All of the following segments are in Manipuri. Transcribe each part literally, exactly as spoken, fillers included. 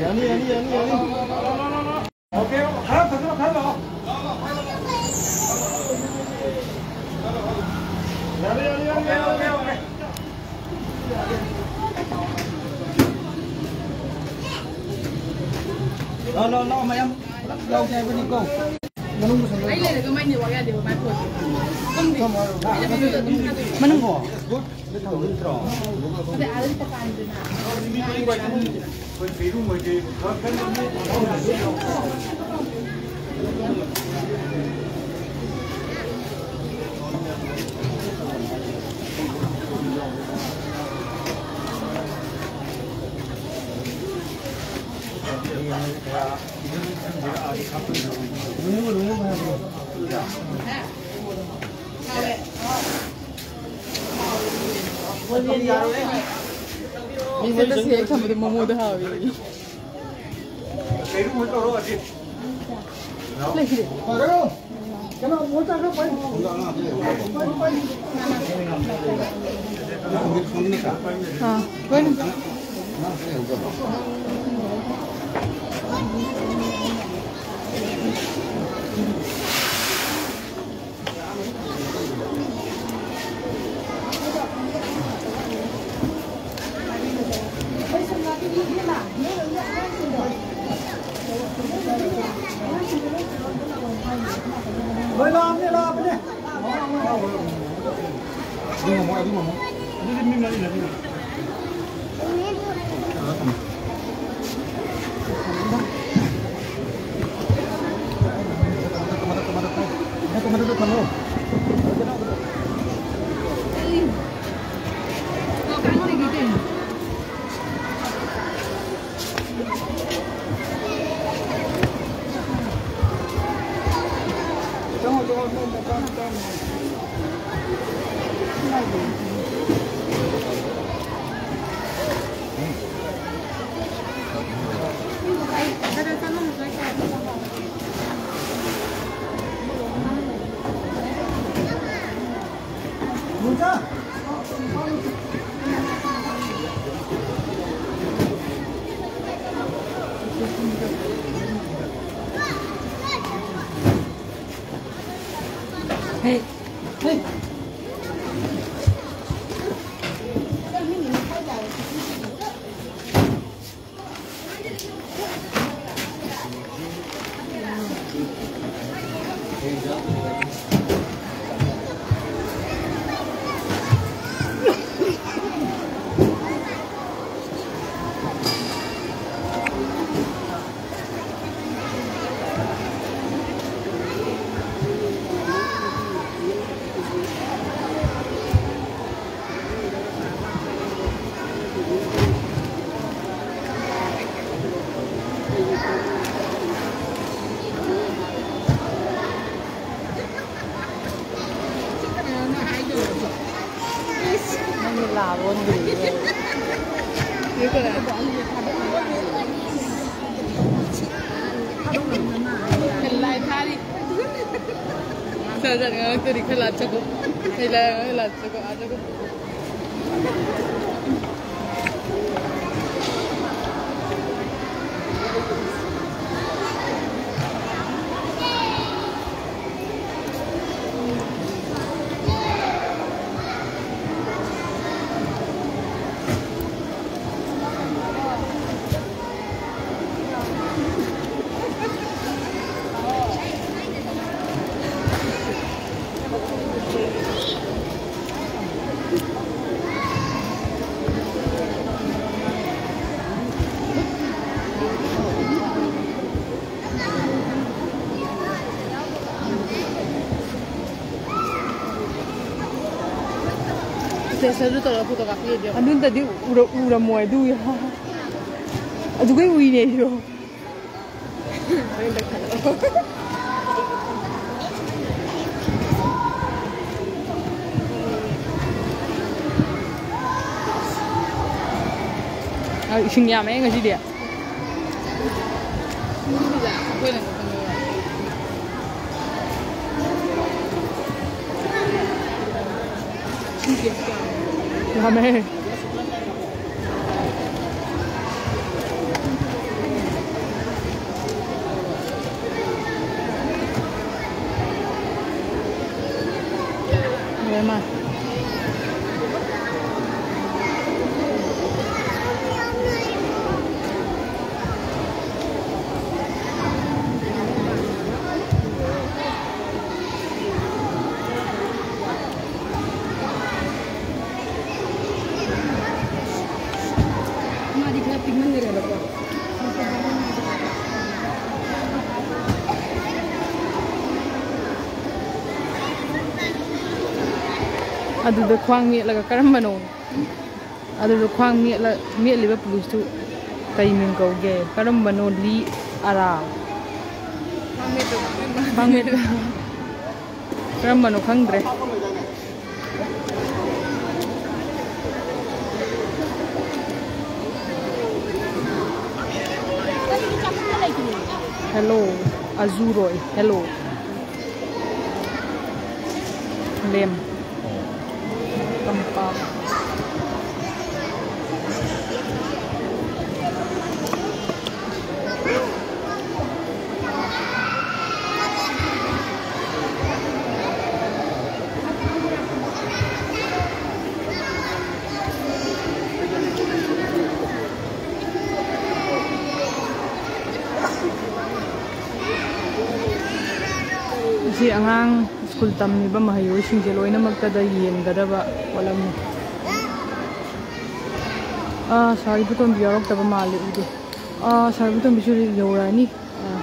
ꯌꯥꯅꯤ, ꯌꯥꯅꯤ, ꯌꯥꯅꯤ, ꯌꯥꯅꯤ꯫ ꯑꯣꯀꯦ, ꯈꯔ ꯐꯖꯅ ꯈꯔ ꯂꯥꯛꯑꯣ꯫ ꯌꯥꯔꯦ, ꯌꯥꯔꯦ, ꯌꯥꯔꯦ, ꯌꯥꯔꯦ, ꯌꯥꯔꯦ, ꯑꯣꯀꯦ꯫ ꯂꯥꯛꯑꯣ, ꯂꯥꯛꯑꯣ, ꯂꯥꯛꯑꯣ, ꯃꯌꯥꯝ ꯄꯨꯂꯞ ꯌꯥꯎꯁꯦ ꯍꯥꯏꯕꯅꯤꯀꯣ꯫ ꯑꯩ ꯂꯩꯔꯒ ꯃꯥꯏ ꯅꯦꯠꯋꯥꯛ ꯌꯥꯗꯦꯕ, ꯃꯥꯏ ꯐꯣꯟ꯫ ꯈꯪꯗꯦ꯫ ꯑꯩꯅ ꯃꯅꯨꯡꯗ ꯑꯗꯨꯝ ꯊꯥꯗꯣꯛꯑꯦ꯫ ꯃꯅꯨꯡ ꯀꯣ? ꯑꯗꯩ ꯑꯥꯗꯗꯤ ꯄꯀꯥꯟꯗꯅ꯫ ꯃꯤꯁꯦ ꯇꯁꯦꯡꯅ ꯊꯝꯕꯗ ꯃꯣꯃꯣꯗ ꯍꯥꯎꯋꯤ꯫ ꯂꯩꯈꯤꯗꯦ꯫ ꯑꯥ, ꯂꯣꯏꯅ꯫ ꯂꯣꯏ ꯂꯥꯛꯑꯕꯅꯦ, ꯂꯥꯛꯑꯕꯅꯦ꯫ ꯑꯗꯨ ꯉꯝꯃꯣ, ꯑꯗꯨ ꯉꯝꯃꯣ꯫ ꯑꯗꯨꯗꯤ ꯃꯤ ꯃꯔꯤ ꯅꯠꯇꯦ꯫ ꯅꯪꯗꯤ ꯂꯥꯕ ꯑꯣꯟꯈ꯭ꯔꯦ꯫ ꯂꯥꯏ ꯊꯥꯔꯤ꯫ ꯖꯥꯠ ꯖꯥꯠ ꯉꯥꯡꯉꯛꯇꯣꯔꯤ꯫ ꯈꯔ ꯂꯥꯞ ꯆꯠꯈꯣ꯫ ꯑꯩ ꯂꯥꯏ ꯉꯥꯡꯉꯛ ꯂꯥꯞ ꯆꯠꯈꯣ꯫ ꯑꯥ ꯆꯠꯈꯣ꯫ ꯁꯦꯁꯟꯁꯨ ꯇꯧꯔꯒ ꯐꯣꯇꯣ ꯀꯥꯞꯄꯤꯔꯗꯤ ꯌꯦꯡꯉꯣ꯫ ꯑꯗꯨ ꯅꯠꯇꯗꯤ ꯎꯔ-, ꯎꯔꯝꯃꯣꯏ ꯑꯗꯨ꯫ ꯑꯗꯨꯒꯩ ꯎꯏꯅꯦ ꯑꯩꯁꯨ꯫ ꯑ, ꯏꯁꯤꯡ ꯌꯥꯝꯃꯦ ꯉꯁꯤꯗꯤ꯫ ꯌꯥꯝꯃꯦ꯫ ꯄꯤꯛꯃꯟꯈ꯭ꯔꯦꯕꯀꯣ꯫ ꯑꯗꯨꯗ ꯈ꯭ꯋꯥꯡ ꯃꯦꯠꯂꯒ ꯀꯔꯝꯕꯅꯣ? ꯑꯗꯨꯗ ꯈ꯭ꯋꯥꯡ ꯃꯦꯠꯂ-, ꯃꯦꯠꯂꯤꯕ ꯄꯨꯂꯤꯁꯇꯨ ꯀꯩ ꯃꯤꯡ ꯀꯧꯒꯦ? ꯀꯔꯝꯕꯅꯣ? ꯂꯤ ꯑꯔꯥ? ꯈ꯭ꯋꯥꯡ ꯃꯦꯠꯄ꯫ ꯈ꯭ꯋꯥꯡ ꯃꯦꯠꯄ꯫ ꯀꯔꯝꯕꯅꯣ ꯈꯪꯗ꯭ꯔꯦ꯫ Hello, ꯑꯖꯨꯔꯣꯏ, hello꯫ ꯂꯦꯝ꯫ ꯀꯝꯄꯥ꯫ ꯁꯤ ꯑꯉꯥꯡ ꯁ꯭ꯀꯨꯜ ꯇꯝꯃꯤꯕ ꯃꯍꯩꯔꯣꯏꯁꯤꯡꯁꯦ ꯂꯣꯏꯅꯃꯛꯇꯗ ꯌꯦꯟꯒꯗꯕ ꯄꯣꯠꯂꯝꯅꯤ꯫ ꯑꯥ, ꯁꯥꯔ ꯏꯕꯣꯇꯣꯝꯕꯤ ꯌꯥꯎꯔꯛꯇꯕ ꯃꯥꯜꯂꯦ, ꯎꯗꯦ꯫ ꯑꯥ, ꯁꯥꯔ ꯏꯕꯣꯇꯣꯝꯕꯤꯁꯨ ꯌꯧꯔꯛꯑꯅꯤ꯫ ꯑꯥ꯫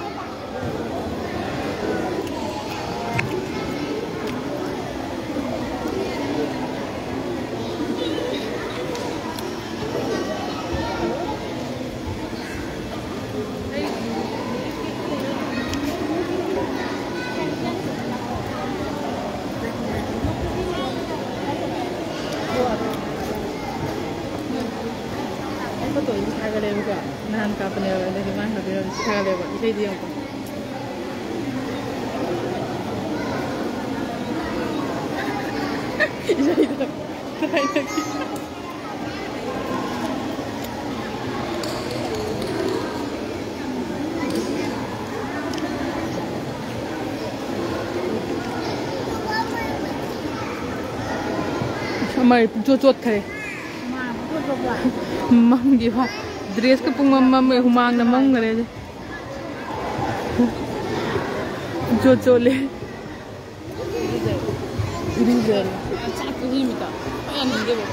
ꯑꯩ ꯐꯣꯇꯣ ꯑꯃ ꯊꯥꯒꯠꯂꯦꯕꯀꯣ, ꯅꯍꯥꯟ ꯀꯥꯞꯄꯅꯦꯕ, ꯑꯗꯒꯤ ꯃꯥꯅ ꯍꯥꯏꯕꯤꯔꯝꯃꯤ ꯊꯥꯒꯠꯂꯦꯕ, ꯏꯁꯩꯗꯤ ꯌꯦꯡꯉꯨꯀꯣ꯫ ꯏꯁꯩꯗꯣ ꯊꯥꯏꯅꯒꯤ꯫ ꯑꯃ ꯄꯨꯡꯆꯣꯠ ꯆꯣꯠꯈ꯭ꯔꯦ꯫ ꯃꯝꯈꯤꯕ꯫ ꯗ꯭ꯔꯦꯁꯀ ꯄꯨꯡꯃꯝ ꯃꯝꯃꯦ, ꯍꯨꯃꯥꯡꯅ ꯃꯝꯈ꯭ꯔꯦ꯫ ꯄꯨꯡꯆꯣꯠ ꯆꯣꯠꯂꯦ꯫ ꯏꯔꯨꯖꯔꯦ꯫ ꯆꯥꯛꯇꯣ ꯍꯤꯃꯤꯇ꯫ ꯌꯥꯅꯤꯡꯗꯦꯕ꯫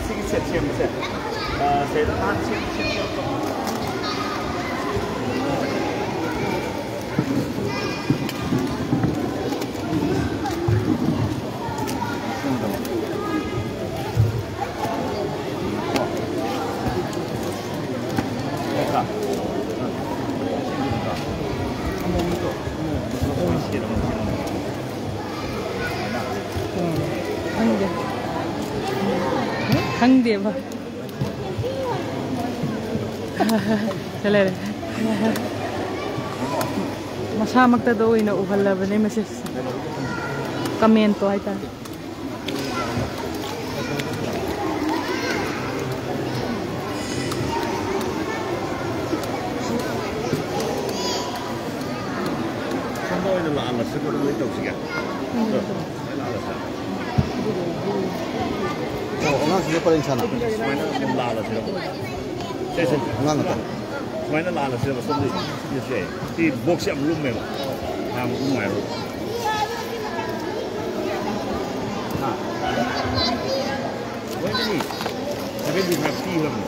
ꯁꯤꯒꯤ ꯁꯦꯠ ꯁꯦꯝꯕꯁꯦ, ꯁꯤꯗ ꯅꯍꯥꯟ ꯁꯦꯝ ꯁꯦꯝ ꯁꯦꯝ ꯇꯧꯕ꯫ ꯎꯝ, ꯈꯪꯗꯦ꯫ ꯈꯪꯗꯦꯕ꯫ ꯂꯩꯔꯦ꯫ ꯃꯁꯥꯃꯛꯇꯗ ꯑꯣꯏꯅ ꯎꯍꯜꯂꯕꯅꯦ ꯃꯦꯁꯦꯖ꯫ ꯀꯃꯦꯟꯇꯣ ꯍꯥꯏꯇꯥꯔꯦ꯫ ꯁꯣꯝꯗ ꯑꯣꯏꯅ ꯂꯥꯛꯍꯜꯂꯁꯤꯀꯣ, ꯑꯗꯨꯃꯥꯏꯅ ꯇꯧꯁꯤꯒꯦ꯫ ꯎꯝ꯫ ꯁꯣꯝꯗ ꯂꯥꯛꯍꯜꯂꯁꯤꯔꯥ? ꯑꯣ, ꯑꯉꯥꯡꯁꯤꯡꯅ ꯄꯔꯦꯡ ꯁꯥꯟꯅ꯫ ꯁꯨꯃꯥꯏꯅ ꯑꯗꯨꯝ ꯂꯥꯛꯍꯜꯂꯁꯤꯔꯥ? ꯁꯦ, ꯁꯦ꯫ ꯑꯉꯥꯡ ꯉꯥꯛꯇ꯫ ꯁꯨꯃꯥꯏꯅ ꯂꯥꯛꯍꯜꯂꯁꯤꯔꯕ? ꯁꯣꯝꯗ ꯁꯤ ꯕꯣꯛꯁꯁꯦ ꯌꯥꯝ ꯂꯨꯝꯃꯦꯕ꯫ ꯌꯥꯝ ꯅꯨꯡꯉꯥꯏꯔꯣꯏ꯫ ꯍꯥ? ꯍꯣꯏꯅꯦ꯫ ꯁꯚꯦꯟꯇꯤ ꯐꯥꯏꯚ ꯄꯤꯈ꯭ꯔꯕꯅꯦ꯫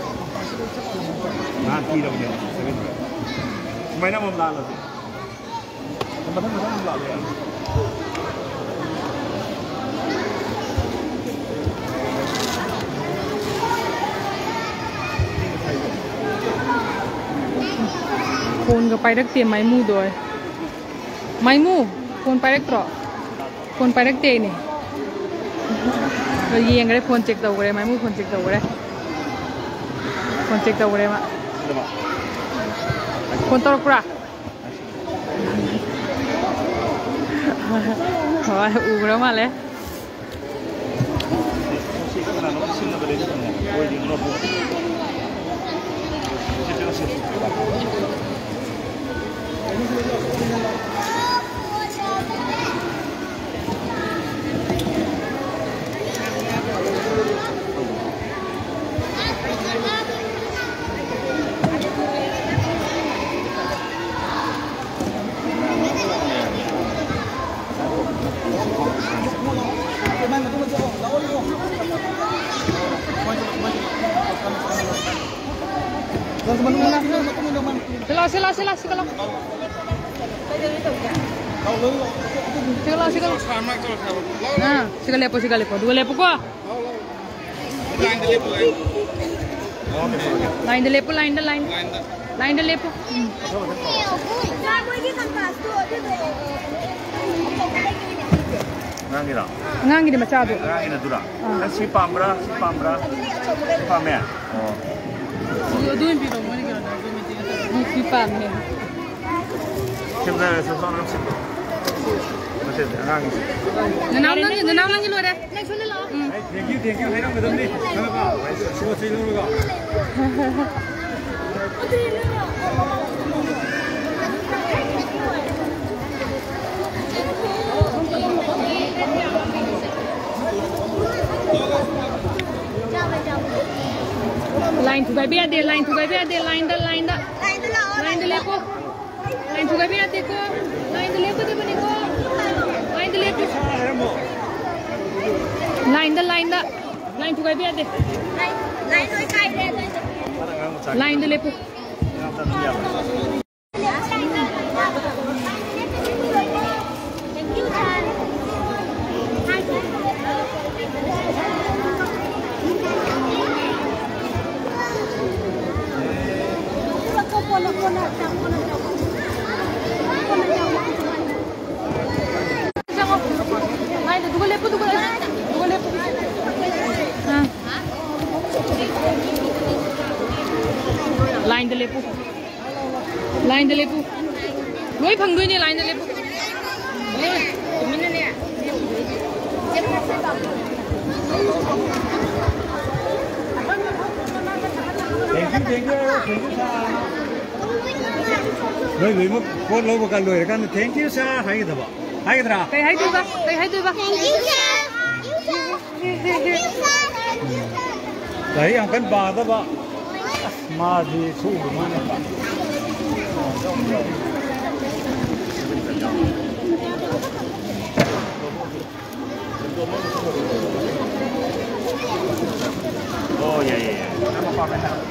ꯅꯍꯥꯟ ꯄꯤꯔꯕꯅꯦꯕ, ꯁꯚꯦꯟꯇꯤ ꯐꯥꯏꯚ꯫ ꯁꯨꯃꯥꯏꯅ ꯑꯃꯃꯝ ꯂꯥꯛꯍꯜꯂꯁꯦ꯫ ꯃꯊꯪ ꯃꯊꯪ ꯑꯗꯨꯝ ꯂꯥꯛꯑꯣ ꯌꯥꯅꯤ꯫ ꯐꯣꯟꯒ ꯄꯥꯏꯔꯛꯇꯦ ꯃꯥꯏꯃꯨꯗꯣ꯫ ꯃꯥꯏꯃꯨ, ꯐꯣꯟ ꯄꯥꯏꯔꯛꯇ꯭ꯔꯣ? ꯐꯣꯟ ꯄꯥꯏꯔꯛꯇꯦ ꯑꯩꯅꯦ꯫ ꯌꯦꯡꯈ꯭ꯔꯦ, ꯐꯣꯟ ꯆꯦꯛ ꯇꯧꯈ꯭ꯔꯦ, ꯃꯥꯏꯃꯨ ꯐꯣꯟ ꯆꯦꯛ ꯇꯧꯈ꯭ꯔꯦ꯫ ꯐꯣꯟ ꯆꯦꯛ ꯇꯧꯈ꯭ꯔꯦ ꯃꯥ꯫ ꯐꯣꯟ ꯇꯧꯔꯛꯄ꯭ꯔꯥ? ꯍꯣꯏ, ꯎꯈ꯭ꯔ ꯃꯥꯜꯂꯦ꯫ ꯁꯤꯂꯥ, ꯁꯤꯂꯥ, ꯁꯤꯒꯠꯂꯣ꯫ ꯁꯤꯒꯠꯂꯣ, ꯁꯤꯒꯠꯂꯣ꯫ ꯑꯥ, ꯁꯤꯒ ꯂꯦꯞꯄꯣ, ꯁꯤꯒ ꯂꯦꯞꯄꯣ꯫ ꯑꯗꯨꯒ ꯂꯦꯞꯄꯨꯀꯣ꯫ ꯂꯥꯏꯟꯗ ꯂꯦꯞꯄꯨ, ꯂꯥꯏꯟꯗ, ꯂꯥꯏꯟ꯫ ꯂꯥꯏꯟꯗ ꯂꯦꯞꯄꯨ꯫ ꯎꯝ꯫ ꯑꯉꯥꯡꯒꯤꯔꯣ? ꯑꯉꯥꯡꯒꯤꯗꯤ ꯃꯆꯥꯗꯣ꯫ ꯑꯉꯥꯡꯒꯤꯅ ꯑꯗꯨꯔꯣ? ꯑꯥ꯫ ꯅꯪ ꯁꯤ ꯄꯥꯝꯕ꯭ꯔꯥ? ꯁꯤ ꯄꯥꯝꯕ꯭ꯔꯥ? ꯁꯤ ꯄꯥꯝꯃꯦ? ꯑꯣ꯫ ꯑꯗꯨ, ꯑꯗꯨ ꯑꯣꯏꯅ ꯄꯤꯔꯛꯑꯣ, ꯃꯣꯏꯅ ꯀꯩꯅꯣ ꯇꯧꯔꯒ meeting ꯇꯧꯔꯒ꯫ ꯎꯝ, ꯁꯤ ꯄꯥꯝꯃꯦ꯫ ꯁꯤꯝꯗ ꯁꯣꯝ ꯁꯣꯝ ꯁꯤꯝꯗꯣ꯫ ꯅꯠꯇꯦ, ꯑꯉꯥꯡꯒꯤ꯫ ꯅꯅꯥꯎ ꯅꯪꯒꯤ, ꯅꯅꯥꯎ ꯅꯪꯒꯤ ꯂꯣꯏꯔꯦ꯫ ꯎꯝ꯫ ꯑꯩ thank you, thank you ꯍꯥꯏꯔꯝꯒꯗꯕꯅꯤ꯫ ꯈꯪꯉꯕ? ꯄꯣꯠ ꯆꯩ ꯂꯧꯔꯒ꯫ Line ꯊꯨꯒꯥꯏꯕ ꯌꯥꯗꯦ, line ꯊꯨꯒꯥꯏꯕ ꯌꯥꯗꯦ, line ꯗ, line ꯗ꯫ Line ꯗ ꯂꯦꯞꯄꯣ꯫ Line ꯊꯨꯒꯥꯏꯕ ꯌꯥꯗꯦꯀꯣ꯫ Line ꯗ ꯂꯦꯞꯀꯗꯕꯅꯤꯀꯣ꯫ Line ꯗ ꯂꯦꯞꯄꯨ꯫ Line ꯗ, line ꯗ꯫ Line ꯊꯨꯒꯥꯏꯕ ꯌꯥꯗꯦ꯫ Line ꯂꯣꯏ ꯀꯥꯏꯔꯦ ꯑꯗꯨꯏꯗꯤ꯫ Line ꯗ ꯂꯦꯞꯄꯨ꯫ ꯆꯪꯉꯣ꯫ ꯂꯥꯏꯟꯗ ꯑꯗꯨꯒ ꯂꯦꯞꯄꯨ, ꯑꯗꯨꯒ ꯂꯦꯞꯄꯨ, ꯑꯗꯨꯒ ꯂꯦꯞꯄꯨ꯫ ꯑꯥ꯫ ꯂꯥꯏꯟꯗ ꯂꯦꯞꯄꯨ꯫ ꯂꯥꯏꯟꯗ ꯂꯦꯞꯄꯨ꯫ ꯂꯣꯏ ꯐꯪꯗꯣꯏꯅꯦ, ꯂꯥꯏꯟꯗ ꯂꯦꯞꯄꯨ꯫ ꯂꯣꯏ꯫ ꯇꯨꯃꯤꯟꯅꯅꯦ꯫ Thank you, thank you, thank you, sir. ꯅꯣꯏ ꯂꯣꯏꯅꯃꯛ ꯄꯣꯠ ꯂꯧꯕ ꯀꯥꯟ ꯂꯣꯏꯔꯀꯥꯟꯗ "Thank you, sir" ꯍꯥꯏꯒꯗꯕ꯫ ꯍꯥꯏꯒꯗ꯭ꯔꯥ? ꯀꯩ ꯍꯥꯏꯗꯣꯏꯕ? ꯀꯩ ꯍꯥꯏꯗꯣꯏꯕ? Thank you, sir. ꯂꯥꯏꯔꯤꯛ ꯌꯥꯝ ꯀꯟꯅ ꯄꯥꯗꯕ꯫ ꯑꯁ, ꯃꯥꯗꯤ ꯊꯣꯛꯎꯔ ꯃꯥꯅꯦ꯫ ꯑꯣ, ꯌꯥꯏ, ꯌꯥꯏ, ꯌꯥꯏ꯫ ꯅꯪ ꯃꯄꯥ ꯃꯌꯥꯝ꯫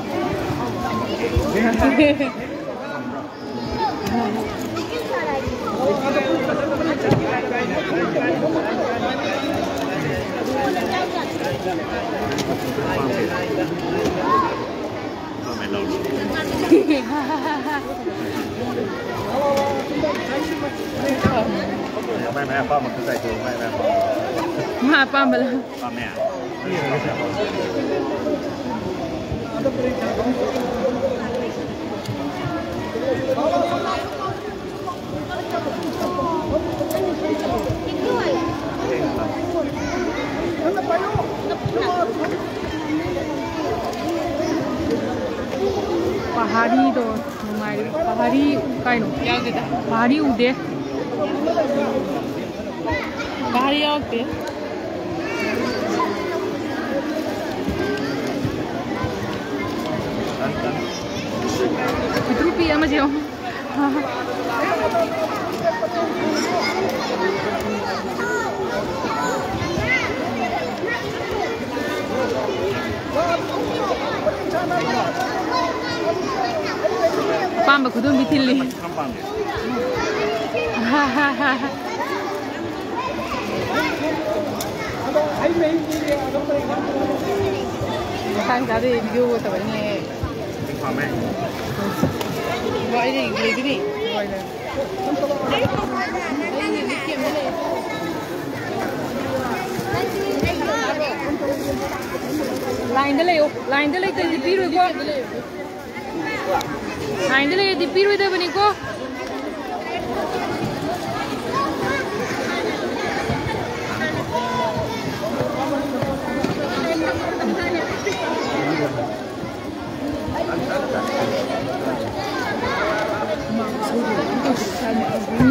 ꯃꯥꯏ ꯃꯥꯏ ꯑꯄꯥꯝꯕ ꯈꯟ ꯇꯥꯏ ꯇꯧ, ꯃꯥꯏ ꯃꯥꯏ ꯑꯄꯥꯝꯕ꯫ ꯃꯥ ꯑꯄꯥꯝꯕ ꯂ- ꯄꯥꯝꯃꯦ꯫ ꯄꯍꯥꯔꯤꯗꯣ ꯅꯨꯡꯉꯥꯏꯔꯦ꯫ ꯄꯍꯥꯔꯤ ꯀꯥꯏꯅꯣ? ꯌꯥꯎꯗꯦꯗ꯫ ꯄꯍꯥꯔꯤ ꯎꯗꯦ꯫ ꯄꯍꯥꯔꯤ ꯌꯥꯎꯔꯛꯇꯦ꯫ ꯄꯤꯇ꯭ꯔꯨ ꯄꯤ ꯑꯃꯁꯦ ꯌꯦꯡꯉꯣ꯫ ꯑꯄꯥꯝꯕ ꯈꯨꯗꯣꯝꯕꯤ ꯊꯤꯜꯂꯤ꯫ ꯃꯇꯥꯡ ꯆꯥꯗꯦ, ꯚꯤꯗꯤꯑꯣ ꯇꯧꯔꯛꯏꯅꯦ꯫ ꯄꯥꯝꯃꯦ꯫ ꯂꯣꯏꯔꯦ, ꯂꯩꯒꯅꯤ꯫ ꯂꯣꯏꯔꯦ꯫ ꯂꯥꯏꯟꯗ ꯂꯩꯌꯣ, ꯂꯥꯏꯟꯗ ꯂꯩꯇ꯭ꯔꯗꯤ ꯄꯤꯔꯣꯏꯀꯣ꯫ ꯂꯥꯏꯟꯗ ꯂꯩꯔꯗꯤ ꯄꯤꯔꯣꯏꯗꯕꯅꯤꯀꯣ꯫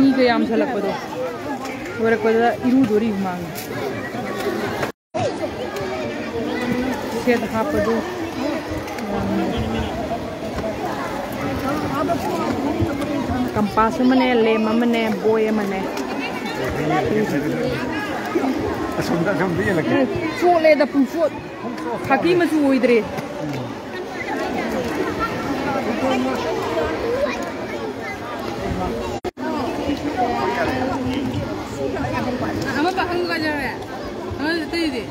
ꯃꯤꯒ ꯌꯥꯝꯁꯜꯂꯛꯄꯗꯣ ꯂꯣꯏꯔꯛꯄꯗ ꯏꯔꯨꯗꯣꯔꯤ ꯍꯨꯃꯥꯡꯅ꯫ ꯁꯦꯠ ꯍꯥꯞꯄꯗꯨ꯫ ꯀꯝꯄꯥꯁ ꯑꯃꯅꯦ, ꯂꯦꯝ ꯑꯃꯅꯦ, ꯕꯣꯏ ꯑꯃꯅꯦ꯫ ꯑꯁꯣꯝꯗ, ꯑꯁꯣꯝꯗ ꯌꯦꯡꯂꯛꯀꯦ꯫ ꯆꯣꯠꯂꯦꯗ ꯄꯨꯡꯆꯣꯠ꯫ ꯈꯥꯀꯤ ꯃꯆꯨ ꯑꯣꯏꯗ꯭ꯔꯦ꯫ ꯑꯃ ꯄꯥꯈꯪ ꯀꯥꯏ ꯆꯠꯈ꯭ꯔꯦ? ꯑꯃ ꯑꯇꯩꯗꯤ?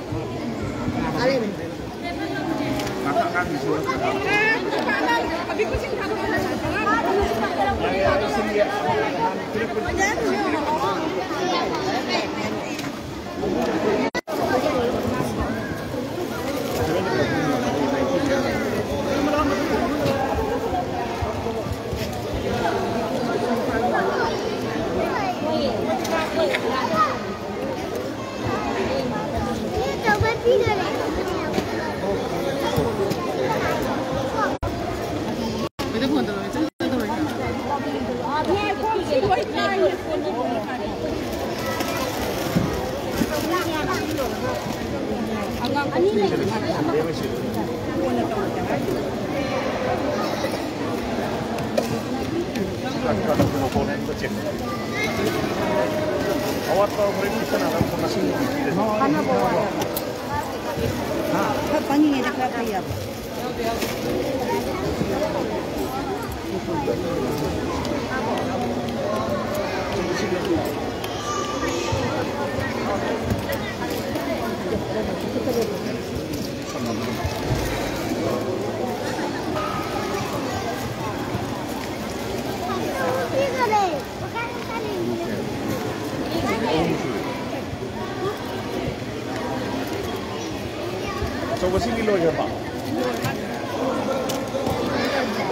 ꯑꯋꯥꯠꯄ ꯍꯣꯔꯦꯟ ꯄꯤꯁꯟꯅꯔꯒ ꯃꯁꯤꯡ ꯄꯤꯕꯤꯔꯁꯤ꯫ ꯈꯔ ꯄꯪꯉꯤꯉꯩꯗ ꯈꯔ ꯐꯩ ꯍꯥꯏꯕ꯫ ꯑꯆꯧꯕꯁꯤꯡꯗꯤ ꯂꯣꯏꯈ꯭ꯔꯕ?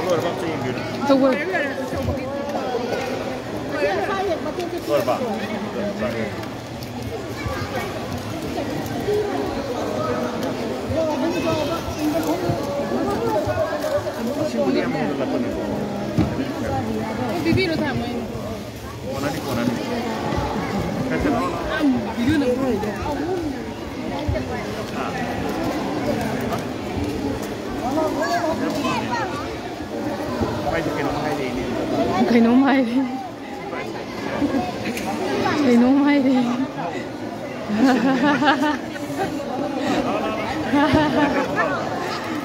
ꯂꯣꯏꯔꯕ ꯑꯝꯇ ꯌꯦꯡꯕꯤꯌꯨꯅꯦ꯫ ꯑꯆꯧꯕ꯫ ꯂꯣꯏꯔꯕ? ꯁꯤꯕꯨꯗꯤ ꯌꯥꯝ ꯍꯦꯟꯒꯠꯂꯛꯄꯅꯦ꯫ ꯄꯤꯕꯤꯔꯣ ꯊꯝꯃꯣ꯫ ꯀꯣꯟꯅꯅꯤ, ꯀꯣꯟꯅꯅꯤ꯫ ꯀꯩꯅꯣ? ꯃꯥꯏꯗꯤ ꯀꯩꯅꯣꯝ ꯍꯥꯏꯔꯛꯏꯅꯦ꯫ ꯀꯩꯅꯣꯝ ꯍꯥꯏꯔꯦ꯫ ꯀꯩꯅꯣꯝ ꯍꯥꯏꯔꯦ꯫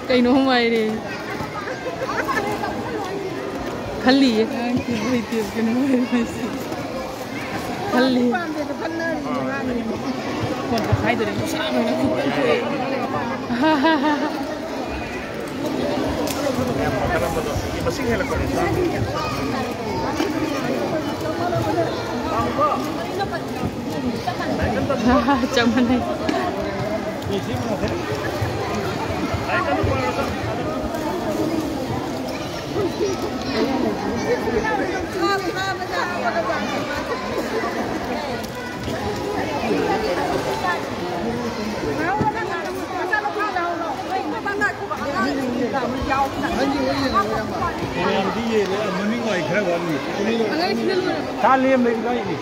ꯀꯩꯅꯣꯝ ꯍꯥꯏꯔꯦ꯫ ꯈꯜꯂꯤꯌꯦ꯫ ꯑꯉꯥꯡꯁꯤꯕꯨ ꯍꯩꯇꯦ, ꯀꯩꯅꯣꯝ ꯍꯥꯏꯔꯦ ꯍꯥꯏꯁꯦ꯫ ꯈꯜꯂꯤ꯫ ꯄꯥꯝꯗꯦꯗ ꯈꯟꯅꯔꯤ꯫ ꯃꯥꯄꯟ ꯃꯈꯥꯏꯗꯅꯦ, ꯅꯨꯡꯁꯥ ꯂꯣꯏꯅ ꯈꯨꯀꯟ ꯊꯣꯛꯑꯦ꯫ ꯆꯞ ꯃꯥꯟꯅꯩ꯫ ꯃꯌꯥꯝꯗꯤ ꯌꯦꯜꯂꯦ, ꯃꯃꯤꯡ ꯋꯥꯏ ꯈꯔ ꯋꯥꯠꯂꯤ꯫ ꯁꯥ ꯂꯦꯝꯕ ꯏꯕꯥꯏꯅꯤ꯫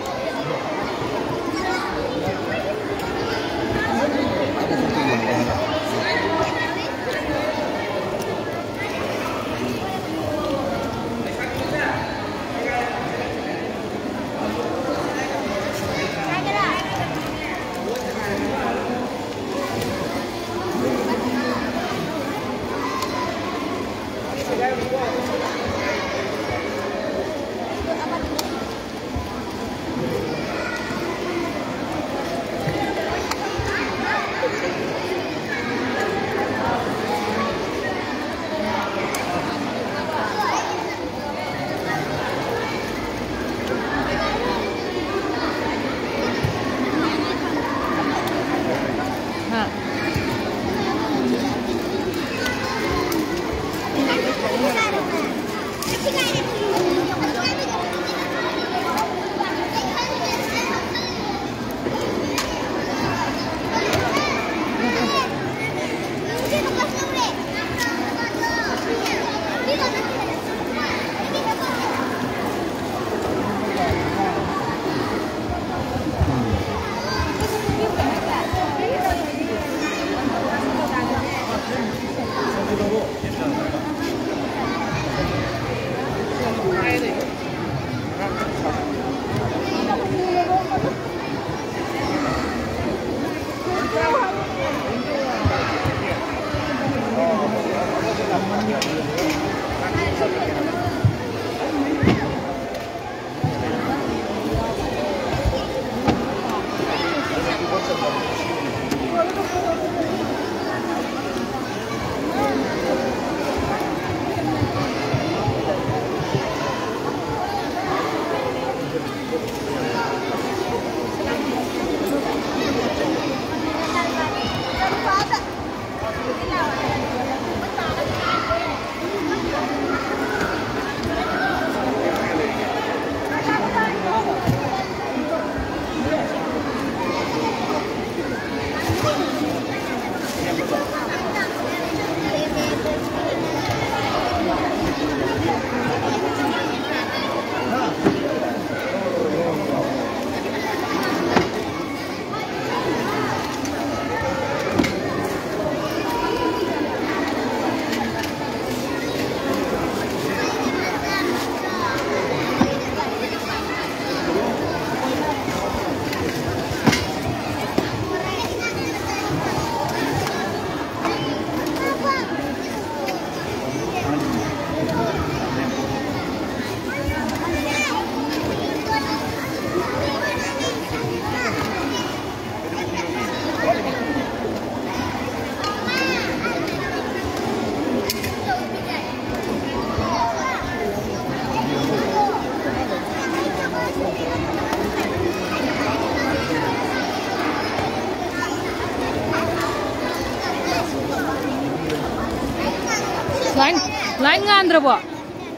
ꯂꯥꯏꯟ, ꯂꯥꯏꯟ ꯉꯥꯟꯗ꯭ꯔꯕꯣ?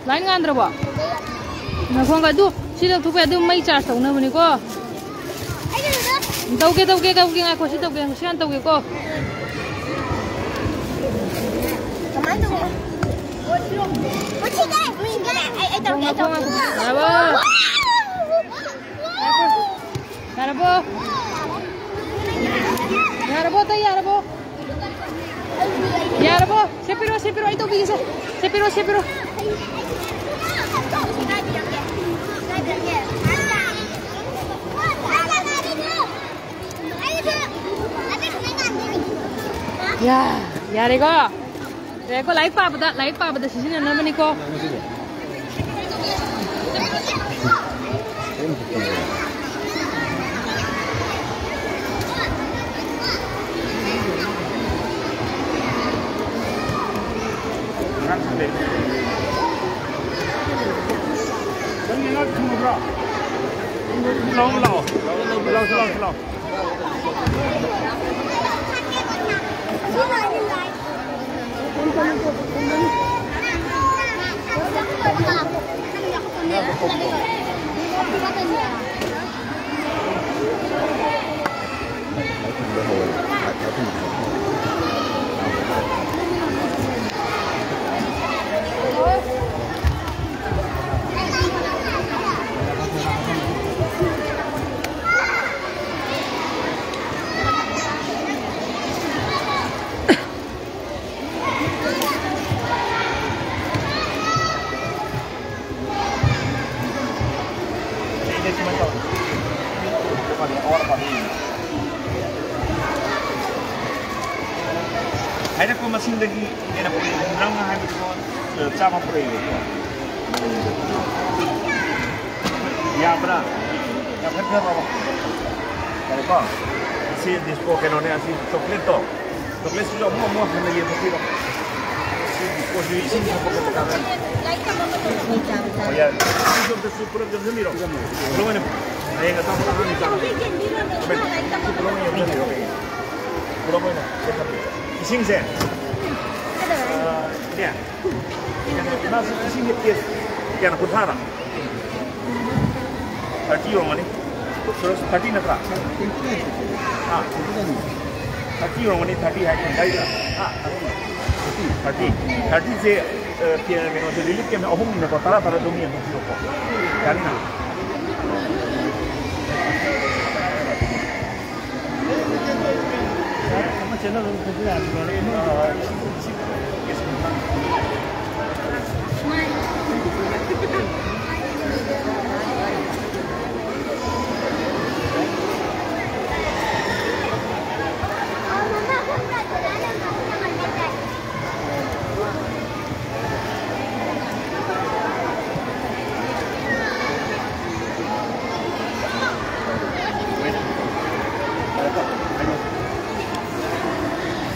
ꯂꯥꯏꯟ ꯉꯥꯟꯗ꯭ꯔꯕꯣ? ꯉꯥꯏꯈꯣ, ꯑꯗꯨ ꯁꯤ ꯂꯧꯊꯣꯛꯄ ꯌꯥꯏ꯫ ꯑꯗꯨ ꯃꯩ ꯆꯥꯔꯖ ꯇꯧꯅꯕꯅꯤꯀꯣ꯫ ꯇꯧꯒꯦ, ꯇꯧꯒꯦ, ꯇꯧꯒꯦ꯫ ꯉꯥꯏꯈꯣ, ꯁꯤ ꯇꯧꯒꯦ꯫ ꯉꯥꯏꯈꯣ, ꯁꯤ ꯍꯥꯟꯅ ꯇꯧꯒꯦꯀꯣ꯫ ꯀꯃꯥꯏꯅ ꯇꯧꯕ? ꯑꯣ, ꯁꯤ ꯇꯧ-, ꯑꯣ, ꯁꯤ ꯇꯧ-, ꯑꯩ, ꯑꯩ ꯇꯧꯔꯛꯀꯦ, ꯑꯩ ꯇꯧꯔꯛꯀꯦ꯫ ꯌꯥꯔꯕꯣ? ꯌꯥꯔꯕꯣ? ꯌꯥꯔꯕꯣ? ꯑꯇꯩ ꯌꯥꯔꯕꯣ? ꯌꯥꯔꯕꯣ? ꯁꯦ ꯄꯤꯔꯣ, ꯁꯦ ꯄꯤꯔꯣ, ꯑꯩ ꯇꯧꯕꯤꯒꯦꯁꯦ꯫ ꯁꯦ ꯄꯤꯔꯣ, ꯁꯦ ꯄꯤꯔꯣ꯫ ꯌꯥ, ꯌꯥꯔꯦꯀꯣ? ꯌꯥꯔꯦꯀꯣ, ꯂꯥꯏꯔꯤꯛ ꯄꯥꯕꯗ, ꯂꯥꯏꯔꯤꯛ ꯄꯥꯕꯗ ꯁꯤꯖꯤꯟꯅꯅꯕꯅꯤꯀꯣ꯫ ꯂꯥꯛꯑꯣ, ꯂꯥꯛꯑꯣ꯫ ꯂꯥꯛꯑꯣ, ꯂꯥꯛꯑꯣ, ꯂꯥꯛꯑꯣ꯫ ꯍꯥꯏꯔꯛꯄ ꯃꯁꯤꯡꯗꯒꯤ ꯍꯦꯟꯅ ꯄꯨꯔꯛꯏ, ꯍꯨꯝꯗ꯭ꯔꯥꯃꯉꯥ ꯍꯥꯏꯕꯗꯨ ꯆꯥꯝꯃ ꯄꯨꯔꯛꯏꯕꯀꯣ꯫ ꯌꯥꯕ꯭ꯔꯥ? ꯌꯥꯝ ꯐꯠꯇ꯭ꯔꯕ? ꯌꯥꯔꯦꯀꯣ? ꯁꯤ ꯗꯤꯁꯄꯣ ꯀꯩꯅꯣꯅꯦ, ꯑꯁꯤ ꯆꯣꯀ꯭ꯂꯦꯠꯇꯣ꯫ ꯆꯣꯀ꯭ꯂꯦꯠꯁꯤꯁꯨ ꯑꯃꯨꯛ ꯑꯃꯨꯛ ꯍꯟꯅ ꯌꯦꯟꯊꯣꯛꯄꯤꯔꯣ꯫ ꯁꯤ ꯗꯤꯁꯄꯣꯁꯤ ꯏꯁꯤꯡ ꯊꯛꯄ ꯈꯣꯠꯄ ꯀꯥꯟꯗ꯫ ꯍꯣꯏ, ꯌꯥꯔꯦ꯫ ꯁꯤꯁꯨ ꯑꯝꯇ ꯁꯤ ꯄꯨꯂꯞ ꯌꯣꯝꯁꯤꯟꯕꯤꯔꯣ꯫ ꯄꯨꯂꯞ ꯑꯣꯏꯅ ꯍꯌꯦꯡ ꯑꯆꯥꯄꯣꯠ ꯑꯉꯥꯡꯒꯤ ꯆꯥꯅꯕ꯫ ꯁꯤ ꯄꯨꯂꯞ ꯑꯣꯏꯅ ꯌꯣꯝꯁꯤꯟꯕꯤꯔꯣ꯫ ꯄꯨꯂꯞ ꯑꯣꯏꯅ ꯁꯤ ꯊꯝꯕꯤꯔꯣ꯫ ꯏꯁꯤꯡꯁꯦ, ꯑꯥ, ꯀꯌꯥ? ꯏꯃꯥꯁꯨ ꯏꯁꯤꯡꯒꯤ ꯇꯦꯁ ꯀꯌꯥꯅꯣ? ꯀꯨꯟꯊ꯭ꯔꯥꯔꯣ? ꯊꯥꯔꯇꯤ ꯌꯧꯔꯝꯒꯅꯤ꯫ ꯁꯣꯔꯁ ꯊꯥꯔꯇꯤ ꯅꯠꯇ꯭ꯔꯥ? ꯑꯥ, ꯊꯥꯔꯇꯤ ꯌꯧꯔꯝꯒꯅꯤ, ꯊꯥꯔꯇꯤ ꯍꯥꯏ ꯀꯨꯟ ꯍꯥꯏꯗ꯭ꯔꯥ? ꯑꯥ, ꯊꯥꯔꯇꯤ, ꯊꯥꯔꯇꯤꯁꯦ, ꯑ, ꯀꯦ-, ꯀꯩꯅꯣꯁꯦ, ꯔꯤꯂꯤꯐ ꯀꯦꯝ ꯑꯍꯨꯝꯅꯤꯅꯀꯣ, ꯇꯔꯥ ꯇꯔꯥ ꯑꯗꯨꯝ ꯌꯦꯡꯊꯣꯛꯄꯤꯔꯣꯀꯣ꯫ ꯌꯥꯅꯤꯅ?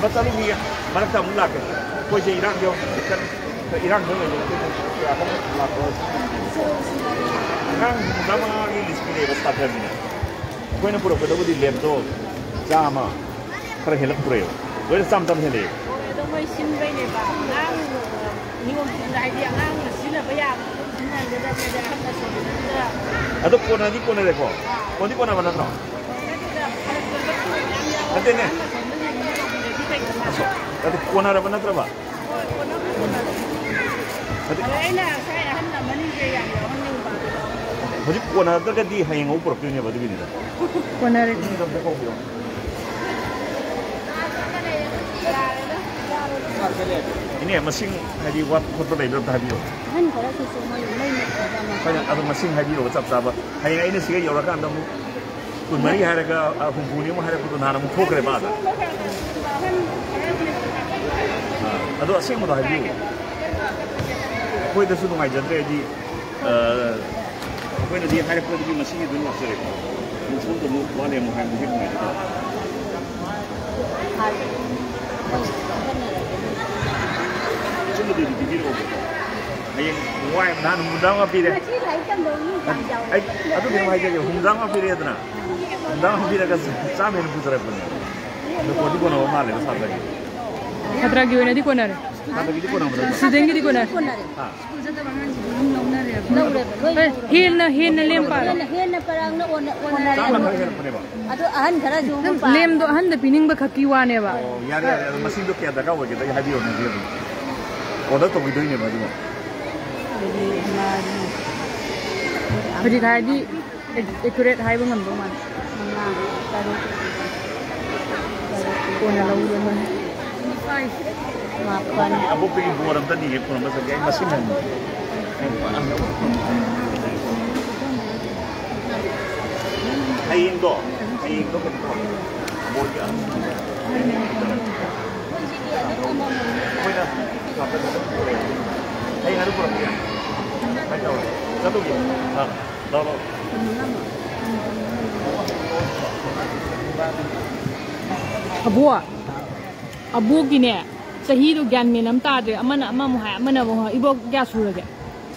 ꯑꯃ ꯆꯠꯂꯨꯈꯤꯒꯦ, ꯃꯔꯛꯇ ꯑꯃꯨꯛ ꯂꯥꯛꯀꯦ꯫ ꯑꯩꯈꯣꯏꯁꯦ ꯏꯔꯥꯡꯁꯦ ꯈꯤꯇꯪ, ꯏꯔꯥꯡ ꯈꯔ ꯂꯩꯕ ꯑꯩꯈꯣꯏꯁꯦ ꯀꯌꯥ ꯀꯟꯅ ꯂꯥꯛꯄ ꯑꯉꯥꯡ ꯍꯨꯝꯐꯨꯇꯔꯥ ꯃꯉꯥꯒꯤ ꯂꯤꯁ ꯄꯤꯔꯛꯑꯦꯕ ꯁꯥꯇ꯭ꯔꯁꯤꯡꯅ꯫ ꯑꯩꯈꯣꯏꯅ ꯄꯨꯔꯛꯀꯗꯕꯗꯤ ꯂꯦꯞꯇꯣꯞ ꯆꯥꯝꯃ ꯈꯔ ꯍꯦꯜꯂꯛꯇ꯭ꯔꯦꯕ꯫ ꯂꯣꯏꯅ ꯆꯥꯝ ꯆꯥꯝ ꯍꯦꯜꯂꯛꯑꯦ꯫ ꯍꯣꯏ, ꯑꯗꯣ ꯃꯣꯏ ꯁꯤꯟꯕꯩꯅꯦꯕ꯫ ꯑꯉꯥꯡ, ꯅꯤꯌꯣꯝ ꯆꯨꯝꯅ, ꯍꯥꯏꯗꯤ, ꯑꯉꯥꯡꯅ ꯁꯤꯖꯤꯟꯅꯕ ꯌꯥꯕ ꯁꯤꯖꯤꯟꯅꯍꯟꯒꯗꯕꯅꯦ, ꯑꯍꯟ ꯑꯁꯣꯝꯗ꯫ ꯑꯗꯣ ꯀꯣꯟꯅꯗꯤ ꯀꯣꯟꯅꯔꯦꯀꯣ? ꯀꯣꯟꯗꯤ ꯀꯣꯟꯅꯕ ꯅꯠꯇ꯭ꯔꯣ? ꯅꯠꯇꯦꯅꯦ꯫ ꯑꯁꯣ, ꯑꯗꯨ ꯀꯣꯟꯅꯔꯕ ꯅꯠꯇ꯭ꯔꯕ? ꯍꯣꯏ, ꯀꯣꯟꯅꯕꯨꯗꯤ ꯀꯣꯟꯅꯔꯦ꯫ ꯑꯗꯨ ꯑꯩꯅ ꯉꯁꯥꯏ ꯑꯍꯟ ꯑꯃꯅꯤꯁꯦ ꯌꯥꯝ ꯌꯥꯎꯍꯟꯅꯤꯡꯕ꯫ ꯍꯧꯖꯤꯛ ꯀꯣꯟꯅꯗ꯭ꯔꯒꯗꯤ ꯍꯌꯦꯡ ꯑꯃꯨꯛ ꯄꯨꯔꯛꯇꯣꯏꯅꯦꯕ, ꯑꯗꯨꯒꯤꯅꯤꯗ꯫ ꯀꯣꯟꯅꯔꯦ꯫ ꯃꯤ ꯑꯝꯇ ꯀꯧꯕꯤꯌꯣ꯫ ꯏꯅꯦ, ꯃꯁꯤꯡ ꯍꯥꯏꯗꯤ ꯋꯥꯠꯄ ꯈꯣꯠꯄ ꯂꯩꯕ꯭ꯔꯥ ꯑꯝꯇ ꯍꯥꯏꯕꯤꯌꯣ꯫ ꯑꯍꯟ ꯈꯔꯁꯤꯁꯨ ꯃꯣꯏ ꯃꯩ ꯃꯨꯠꯈ꯭ꯔꯕ ꯑꯃ꯫ ꯍꯣꯏꯅꯦ, ꯑꯗꯣ ꯃꯁꯤꯡ ꯍꯥꯏꯕꯤꯔꯛꯑꯣ ꯆꯞ ꯆꯥꯕ꯫ ꯍꯌꯦꯡ ꯑꯩꯅ ꯁꯤꯒ ꯌꯧꯔꯀꯥꯟꯗ ꯑꯃꯨꯛ ꯀꯨꯟꯃꯔꯤ ꯍꯥꯏꯔꯒ, ꯑ, ꯍꯨꯝꯐꯨꯅꯤ ꯑꯃꯨꯛ ꯍꯥꯏꯔꯛꯄꯗꯣ ꯅꯍꯥꯟ ꯑꯃꯨꯛ ꯊꯣꯛꯈ꯭ꯔꯦꯕ ꯑꯥꯗ꯫ ꯑꯗꯣ ꯑꯁꯦꯡꯕꯗꯣ ꯍꯥꯏꯕꯤꯌꯨ꯫ ꯑꯩꯈꯣꯏꯗꯁꯨ ꯅꯨꯡꯉꯥꯏꯖꯗ꯭ꯔꯦ, ꯍꯥꯏꯗꯤ, ꯑ, ꯑꯩꯈꯣꯏꯅꯗꯤ ꯍꯥꯏꯔꯛꯄꯗꯨꯗꯤ ꯃꯁꯤꯡ ꯑꯗꯨꯝ ꯂꯥꯛꯆꯔꯦꯀꯣ꯫ ꯑꯗꯨ ꯁꯣꯝꯗ ꯑꯃꯨꯛ ꯋꯥꯠꯂꯦ ꯑꯃꯨꯛ ꯍꯥꯏꯕꯗꯤ ꯍꯦꯛ ꯅꯨꯡꯉꯥꯏꯖꯗꯕ꯫ ꯑꯆꯨꯝꯕꯗꯨꯗꯤ ꯄꯤꯕꯤꯔꯛꯑꯣꯕꯀꯣ꯫ ꯍꯌꯦꯡ ꯋꯥꯏ ꯅꯍꯥꯟ ꯍꯨꯝꯐꯨꯇꯔꯥ ꯄꯤꯔꯦ꯫ ꯉꯁꯤ ꯂꯥꯏꯔꯤꯛ ꯇꯝꯗꯕ ꯃꯤ ꯌꯥꯝ ꯌꯥꯎꯋꯦ꯫ ꯑꯩ ꯑꯗꯨ ꯀꯩꯅꯣꯝ ꯍꯥꯏꯖꯒꯦ, ꯍꯨꯝꯐꯨꯇꯔꯥ ꯄꯤꯔꯦꯗꯅ, ꯍꯨꯝꯐꯨꯇꯔꯥ ꯄꯤꯔꯒ ꯆꯥꯝꯃ ꯍꯦꯟꯅ ꯄꯨꯖꯔꯛꯄꯅꯦ꯫ ꯑꯗꯣ ꯀꯣꯟꯗꯤ ꯀꯣꯟꯅꯕ ꯃꯥꯜꯂꯦꯕ ꯁꯥꯇ꯭ꯔꯒꯤ꯫ ꯁꯥꯇ꯭ꯔꯒꯤ ꯑꯣꯏꯅꯗꯤ ꯀꯣꯟꯅꯔꯦ꯫ ꯍꯥꯟꯅꯒꯤꯗꯤ ꯀꯣꯟꯅꯕꯗ ꯁꯤꯗꯦꯡꯒꯤꯗꯤ ꯀꯣꯟꯅꯔꯦ꯫ ꯀꯣꯟꯅꯔꯦ꯫ ꯁ꯭ꯀꯨꯜ ꯆꯠꯇꯕ ꯑꯉꯥꯡꯁꯤꯡꯗꯣ ꯑꯗꯨꯝ ꯂꯧꯅꯔꯦꯕ꯫ ꯂꯧꯔꯦꯕ, ꯂꯣꯏ ꯑꯦ, ꯂꯧꯔꯦ꯫ ꯍꯦꯟꯅ, ꯍꯦꯟꯅ ꯂꯦꯝ ꯄꯥꯔꯦ꯫ ꯍꯦꯟꯅ, ꯍꯦꯟꯅ ꯄꯔꯥꯡꯅ ꯑꯣꯟꯅ-, ꯆꯥꯝꯃ ꯑꯣꯟꯅꯔꯦ꯫ ꯈꯔ ꯍꯦꯜꯂꯛꯄꯅꯦꯕ꯫ ꯑꯗꯣ ꯑꯍꯟ ꯈꯔꯁꯨ ꯑꯗꯨꯝ ꯑꯃꯨꯛ ꯄꯥꯔꯦ꯫ ꯂꯦꯝꯗꯣ ꯑꯍꯟꯗ ꯄꯤꯅꯤꯡꯕ ꯈꯛꯀꯤ ꯋꯥꯅꯦꯕ꯫ ꯑꯣ, ꯌꯥꯔꯦ, ꯌꯥꯔꯦ꯫ ꯑꯗꯣ ꯃꯁꯤꯡꯗꯣ ꯀꯌꯥ ꯗꯔꯀꯥꯔ ꯑꯣꯏꯒꯦꯗꯣ ꯑꯩ ꯍꯥꯏꯕꯤꯔꯣꯅꯦ, ꯍꯧꯖꯤꯛ ꯑꯗꯨꯝ ꯑꯣꯔꯗꯔ ꯇꯧꯕꯤꯗꯣꯏꯅꯦꯕ ꯑꯗꯨꯒ꯫ ꯑꯗꯨꯗꯤ ꯃꯔꯤ, ꯍꯧꯖꯤꯛ ꯍꯥꯏꯗꯤ ꯑꯦ-, ꯑꯦꯀꯨꯔꯦꯠ ꯍꯥꯏꯕ ꯉꯝꯗꯧ ꯃꯥꯟꯗꯦ꯫ ꯃꯉꯥ, ꯇꯔꯨꯛ, ꯀꯣꯟꯅ ꯂꯧꯔꯣ ꯅꯣꯏ꯫ ꯃꯥꯄꯟ꯫ ꯑꯕꯣꯛꯇꯒꯤ ꯕꯣꯔ ꯑꯝꯇ ꯅꯤꯒꯦ, ꯐꯣꯟ ꯑꯝꯇ ꯆꯠꯀꯦ꯫ ꯑꯩ ꯃꯁꯤꯡ ꯍꯪꯉꯤ꯫ ꯍꯌꯦꯡꯗꯣ, ꯍꯌꯦꯡꯗꯣ ꯀꯩꯅꯣ ꯇꯧꯔꯣ꯫ ꯕꯣꯔꯒꯤ ꯑꯩꯈꯣꯏꯅ ꯍꯌꯦꯡ ꯑꯗꯨ ꯄꯨꯔꯛꯀꯦ꯫ ꯀꯃꯥꯏꯅ ꯇꯧꯔꯦ? ꯆꯠꯂꯨꯒꯦ꯫ ꯑꯥ, ꯂꯥꯛꯑꯣ, ꯂꯥꯛꯑꯣ꯫ ꯑꯕꯣꯛ, ꯑꯕꯣꯛꯀꯤꯅꯦ, ꯆꯍꯤꯗꯣ ꯒ꯭ꯌꯥꯟ ꯃꯦꯟ ꯑꯃ ꯇꯥꯗ꯭ꯔꯦ꯫ ꯑꯃꯅ ꯑꯃꯃꯨꯛ ꯍꯥꯏ, ꯑꯃꯅ ꯑꯃꯨꯛ ꯍꯥꯏ꯫ ꯏꯕꯣꯛ ꯀꯌꯥ ꯁꯨꯔꯒꯦ?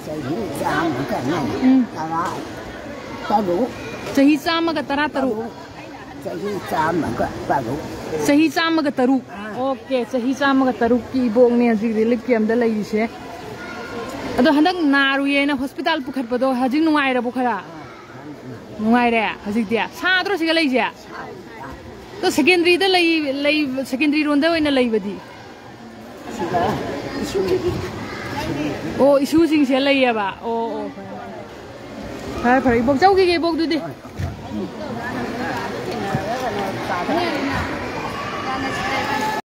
ꯆꯍꯤ ꯆꯥꯝꯃꯒꯅꯦ, ꯎꯝ꯫ ꯇꯔꯥ ꯇꯔꯨꯛ꯫ ꯆꯍꯤ ꯆꯥꯝꯃꯒ ꯇꯔꯥ ꯇꯔꯨꯛ꯫ ꯆꯍꯤ ꯆꯥꯝꯃꯒ ꯇꯔꯨꯛ꯫ ꯆꯍꯤ ꯆꯥꯝꯃꯒ ꯇꯔꯨꯛ꯫ ꯑꯥ꯫ ꯑꯣꯀꯦ, ꯆꯍꯤ ꯆꯥꯝꯃꯒ ꯇꯔꯨꯛꯀꯤ ꯏꯕꯣꯛꯅꯦ ꯍꯧꯖꯤꯛ ꯔꯤꯂꯤꯐ ꯀꯦꯝꯗ ꯂꯩꯔꯤꯁꯦ꯫ ꯑꯗꯣ ꯍꯟꯗꯛ ꯅꯥꯔꯨꯌꯦꯅ ꯍꯣꯁꯄꯤꯇꯥꯜ ꯄꯨꯈꯠꯄꯗꯣ ꯍꯧꯖꯤꯛ ꯅꯨꯡꯉꯥꯏꯔꯕꯣ ꯈꯔ? ꯅꯨꯡꯉꯥꯏꯔꯦ ꯍꯧꯖꯤꯛꯇꯤ꯫ ꯁꯥꯗ꯭ꯔꯣ ꯁꯤꯒ ꯂꯩꯁꯦ? ꯑꯗꯣ ꯁꯦꯀꯦꯟꯗꯔꯤꯗ ꯂꯩ-, ꯂꯩ-, ꯁꯦꯀꯦꯟꯗꯔꯤ ꯔꯣꯝꯗ ꯑꯣꯏꯅ ꯂꯩꯕꯗꯤ? ꯁꯤꯗ ꯏꯁꯨ꯫ ꯑꯣ, ꯏꯁꯨꯁꯤꯡꯁꯦ ꯂꯩꯌꯦꯕ꯫ ꯑꯣ, ꯑꯣ, ꯐꯔꯦ, ꯐꯔꯦ꯫ ꯐꯔꯦ, ꯐꯔꯦ꯫ ꯏꯕꯣꯛ ꯆꯧꯈꯤꯒꯦ, ꯏꯕꯣꯛ, ꯑꯗꯨꯗꯤ꯫